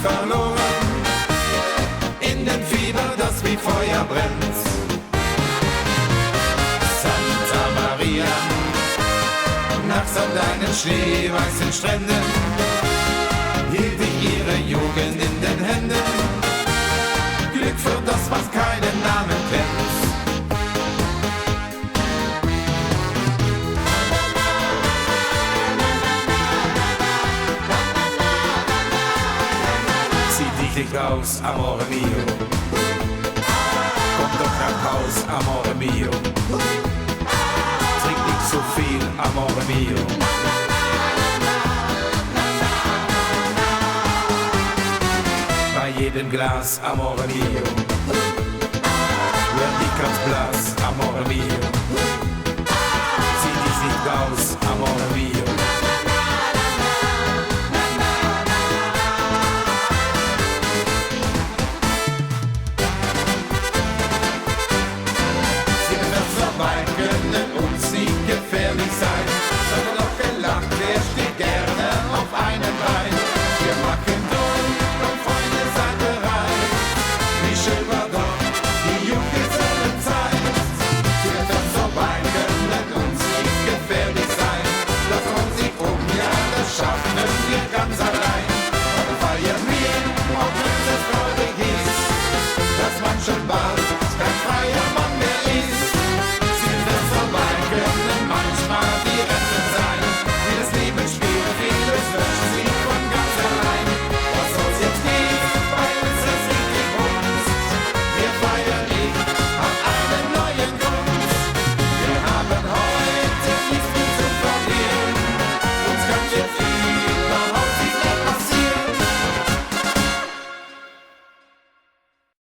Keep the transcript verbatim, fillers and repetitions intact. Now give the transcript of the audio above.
verloren in dem Fieber, das wie Feuer brennt. Santa Maria, nachts an deinen schneeweißen Stränden hielt ich ihre Jugend in den Händen. Glück für das, was keinen Namen kennt. Zieh dich nicht aus, amore mio. Komm doch nach Haus, amore mio. Trink nicht zu viel, amore mio. Bei jedem Glas, amore mio, werd ich ganz blass, amore mio. Zieh dich nicht aus, amore mio.